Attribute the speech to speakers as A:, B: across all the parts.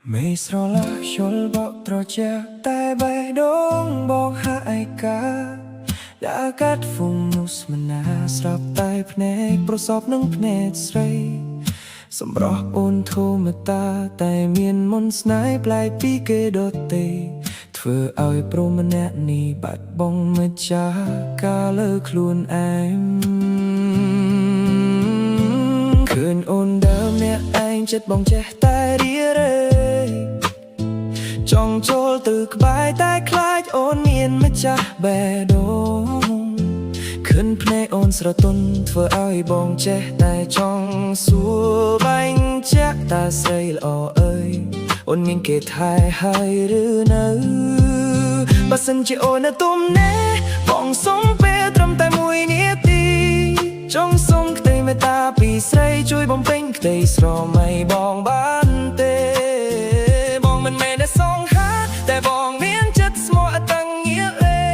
A: មេឃស្រឡះខ្យល់បក់ត្រជាក់តែបេះដូងបងហាក់ឯកាដាក់កាត់ហ្វុងនោះស្មណាស្រាប់តែភ្នែកប្រសពនឹងភ្នែកស្រី សម្រស់អូនធម្មតាតែមានមន្តស្នេហ៍ប្លែកពីគេដទៃធ្វើឲ្យព្រមម្នាក់នេះបាត់បង់ម្ចាស់ការលើខ្លួនឯងឃើញអូនដើមអ្នកឯងចិត្តបងចេះតែរារែកចង់ចូលទៅក្បែរតែខ្លាចអូនមានម្ចាស់បេះដូង ខិនភ្នែកអូនស្រទន់ធ្វើឲ្យបងចេះតែចង់សួរបាញ់ចាក់តាស្រីល្អអើយអូនមានគេថែហើយឬនៅបើសិនជាអូននៅទុំណែបងសុំពេលត្រឹមតែមួយនាទីចង់សុំក្តីមេត្តាពីស្រីជួយបំពេញក្តីស្រមៃបងបានទេបងមិនមែនតែសងហាតែបងមានចិត្តស្មោះអត់តាំងងាលេ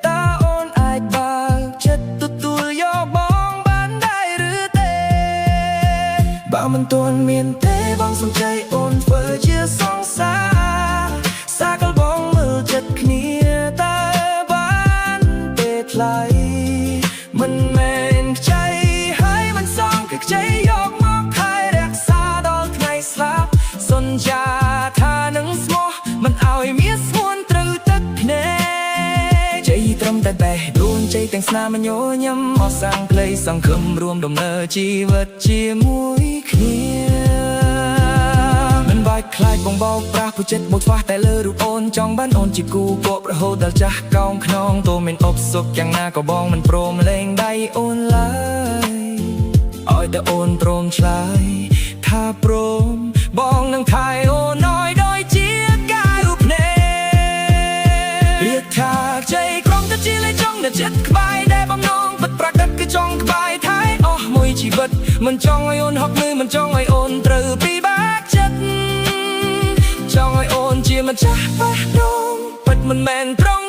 A: តើអូនអាចបើកចិត្តទទួលយកបងបានដែរឬទេបើមិនទាន់មានទេបងសំចៃអូនធ្វើជាសង្សារសាកលបងមើលចិត្តគ្នាតើបានទេថ្លៃមិនមែនខ្ចីហើយមិនសងគឺខ្ចីយកមកថែរក្សាដល់ថ្ងៃស្លាប់សន្យាថានឹងស្មោះមិនឲ្យមានស្ងួនត្រូវទឹកភ្នែក ជ័យត្រឹមតែបេះដូងជ័យទាំងស្នាមញញឹមអស់សាំងក្លីសង្ឃឹមរួមដំណើរជីវិតជាមួយគ្នាមិនបាច់ខ្លាចបងបោកប្រាស់ព្រោះចិត្តមកស្វះតែលើរូបអូនចង់បានអូនជាគូគប់រហូតដល់ចាស់កោងខ្នងទោះមានអបសុខយ៉ាងណាក៏បងមិនព្រមលែងដៃអូនឡើយឲ្យតែអូនព្រមឆ្លើយថាព្រមបងនឹងថែអូនឲ្យដូចជាកែវភ្នែក រៀបថាខ្ចីក្រុមទៅជាលេចង់នៅចិត្តក្បែរដែលបំណងពិតប្រាកដគឺចង់ក្បែរថែអស់មួយជីវិតមិនចង់ឲ្យអូនហត់នឿយមិនចង់ឲ្យអូនត្រូវពិបាកចិត្តចង់ឲ្យអូនជាម្ចាស់បេះដូងពិតមិនមែនត្រង់